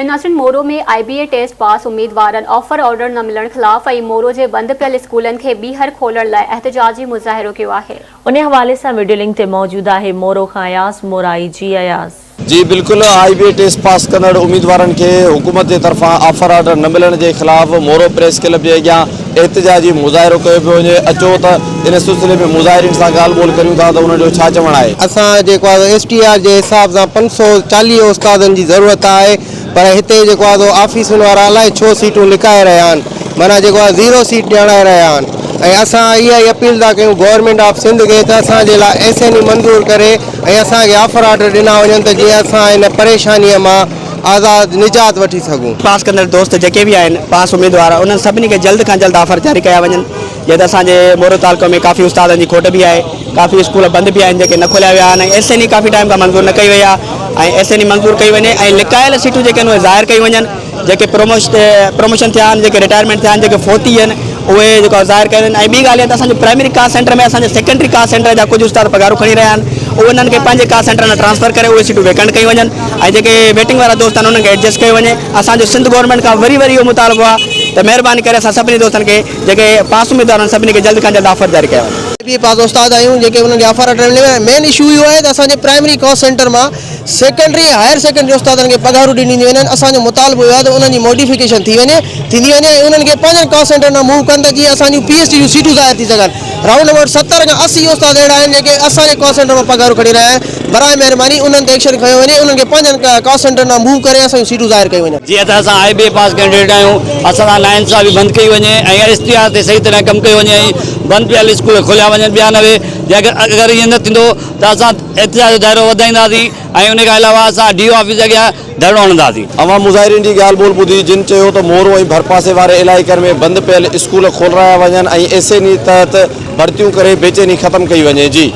ناظرين Moro ۾ I B A test pass اميدوارن offer order نه ملڻ خلاف ۽ مورو جي بند پيل اسڪولن کي ٻيهر کولڻ لاء احتجاجي مظاهرو ڪيو آهي. انهي حوالي سان وڊيو لنڪ تي موجود آهي مورو کان اياز مورائي جي اياز. جي بلڪل آء بي اي ٽيسٽ پاس ڪندڙ اميدوارن کي حڪومت جي طرفان آفر آرڊر نه ملڻ جي خلاف مورو پريس ڪلب جي اڳيان احتجاجي مظاهرو ڪيو پيو وڃي اچو ته ان سلسلي ۾ مظاهرين سان ڳالهه ٻولهه ڪريون ٿا ته انهن جو ڇا چوڻ آهي. اسان جيڪو آهي سو ايس ٽي آر جي حساب سان 540 استادن جي ضرورت آهي پر هتي جيڪو آهي سو آفيسن وارا الائي ڇو سيٽون لڪائي رهيا آهن معنيٰ جيڪو آهي زيرو سيٽ ڄاڻائي رهيا آهن ۽ اسان اها ئي اپيل ٿا ڪيون گورنمينٽ آف سنڌ کي ته اسان جي لاء ايس اين اي منظور ڪري ۽ اسان کي آفر آرڊر ڏنا وڃن ته جيئن اسان هن پريشانيء مان آزاد نجات وٺي سگهون. پاس ڪندڙ دوست جيڪي به آهن پاس اميدوار انهن سڀني کي جلد کان جلد آفر جاري ڪيا وڃن جيئن ته اسان جي مورو تعلقي ۾ ڪافي استادن جي کوٽ به آهي ڪافي اسڪول بند به آهن جيڪي نه کوليا ويا آهن ۽ ايس اين اي ڪافي ٽائيم کان منظور نه ڪئي وئي آهي ۽ ايس اين اي منظور ڪئي وڃي ۽ لڪايل سيٽون جيڪي آهن اهي ظاهر ڪيون وڃن جيڪي پروموشن ٿيا آهن جيڪي رٽائرمينٽ ٿيا آهن جيڪي فوتي آهن اهي جيڪو ظاهر ڪيا وڃن ۽ ٻي ڳالهه اها ته اسان جي پرائمري ڪاسٽ سينٽر ۾ اسان جي سيڪنڊري ڪاسٽ سينٽر جا ڪجهه استاد پگهارون کڻي رهيا آهن اهي انهن کي پنهنجي ڪاسٽ سينٽر ۾ ٽرانسفر ڪري اهي سيٽون ويڪنٽ ڪيون وڃن ۽ جيڪي ويٽنگ وارا دوست آهن انهن کي ايڊجسٽ ڪيو وڃي اسان جو سنڌ گورنمينٽ کان وري وري اهو مطالبو آهي ته مهرباني ڪري اسان سڀني دوستن کي جيڪي پاس اميدوار آهن سڀني کي جلد کان جلد آفر جاري ڪيا وڃي. بي اي پاس استاد آهيون جيڪي انهن کي آفر ليٽر ملي مين اشو اهو آهي ته اسان جي پرائمري ڪاسٽ سينٽر مان سيڪنڊري ۽ هائر سيڪنڊري استادن کي پگهارون ڏنيون وڃن اسان جو مطالبو اهو آهي ته انهن جي موڊيفڪيشن ٿي وڃي ٿيندي وڃي ۽ انهن کي پنهنجن ڪاسٽ سينٽرن ڏانهن موو ڪن ته جيئن اسان جون پي ايس ٽي جون سيٽون ظاهر ٿي سگهن رائونڊ ابائوٽ 70 کان 80 استاد اهڙا آهن جيڪي اسان جي ڪاسٽ سينٽر مان پگهارون کڻي رهيا آهن براء مهرباني انهن تي ايڪشن کنيو وڃي انهن کي پنهنجن ڪاسٽ سينٽرن ڏانهن موو ڪري اسان جون سيٽون ظاهر ڪيون وڃن. جيئن ته اسان آء بي اي پاس ڪينڊيڊيٽ آهيون اسان سان ناانصافي بند ڪئي وڃي ۽ ايس ٽي آر تي صحيح طرح ڪم ڪيو وڃي ۽ بند پيل اسڪول کوليا وڃن ٻيا نه وي جي اگر ائين نه ٿيندو ته اسان احتجاج جو دائرو وڌائينداسين ۽ ان کان علاوه اسان ڊي او آفيس اڳيان ڌرڻو هڻنداسين. اوهان مظاهرين جي ڳالهه ٻولهه ٻڌي جن چيو ته مورو ۽ ڀرپاسي واري علائقن ۾ بند پيل اسڪول کولرايا وڃن ۽ ايس اين اي تحت ڀرتيون ڪري بيچيني ختم ڪئي وڃي جي.